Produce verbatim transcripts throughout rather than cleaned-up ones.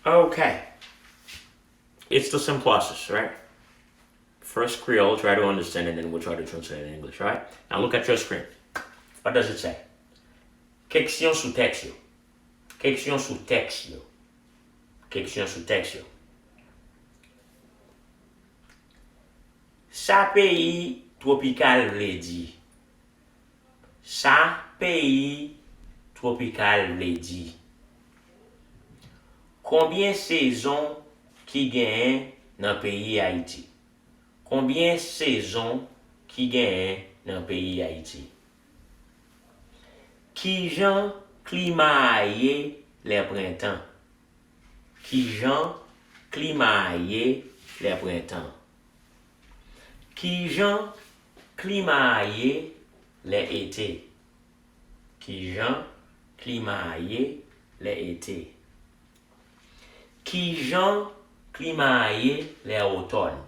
Okay. It's the same process, right? First Creole, try to understand, and then we'll try to translate in English, right? Now look at your screen. What does it say? Keksyon sou tèks yo. Keksyon sou tèks yo. Keksyon sou tèks yo. Sa peyi twopikal vle di? Sa peyi twopikal vle di? Konbyen sezon ki genyen nan peyi Ayiti? Konbyen sezon ki genyen nan peyi Ayiti? Kijan klima a ye lè prentan? Kijan klima a ye lè prentan? Kijan klima a ye lè ete? Kijan klima a ye lè ete? Kijan klima a ye lè otòn?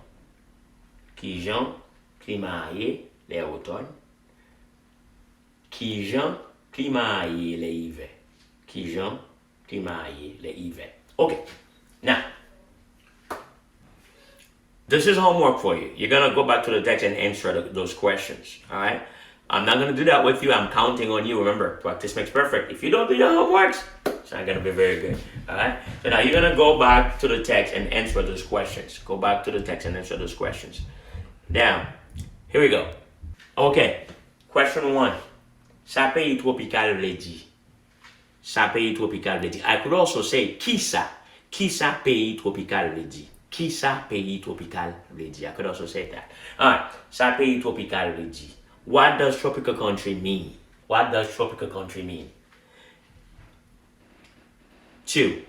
Kijan klima a ye lè otòn? Kijan klima a ye lè ivè? Kijan klima a ye lè ivè? Okay. Now, this is homework for you. You're gonna go back to the text and answer the, those questions. All right. I'm not gonna do that with you. I'm counting on you. Remember, practice makes perfect. If you don't do your homeworks, it's not gonna be very good. All right. So now you're gonna go back to the text and answer those questions. Go back to the text and answer those questions. Now, here we go. Okay. Question one. Sa peyi twopikal vle di? Sa peyi twopikal vle di? I could also say, kisa? Kisa peyi twopikal vle di? Kisa peyi twopikal vle di? I could also say that. Alright. Sa peyi twopikal vle di? What does tropical country mean? What does tropical country mean? Two.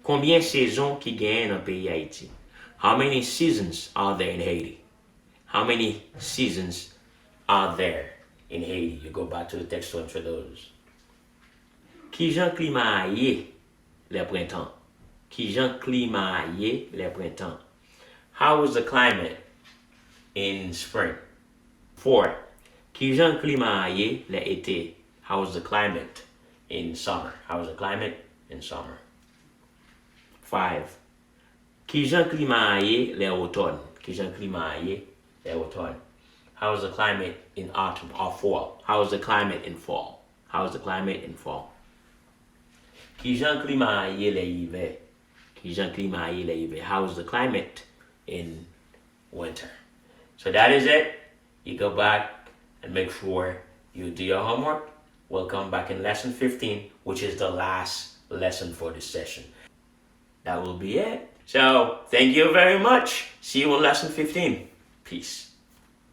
Konbyen sezon ki genyen nan peyi Ayiti? How many seasons are there in Haiti? How many seasons are there in Haiti? You go back to the text to answer those. Kijan klima a ye lè prentan? Kijan klima a ye lè prentan? How is the climate in spring? Four. Kijan klima a ye lè ete? How is the climate in summer? How is the climate in summer? Five. Kijan klima a ye lè otòn? Kijan klima a ye lè otòn? How is the climate in autumn or fall? How is the climate in fall? How is the climate in fall? Kijan klima a ye lè ivè? Kijan klima a ye lè ivè? How is the climate in winter? So that is it. You go back and make sure you do your homework. We'll come back in lesson fifteen, which is the last lesson for this session. That will be it. So, thank you very much. See you in lesson fifteen. Peace.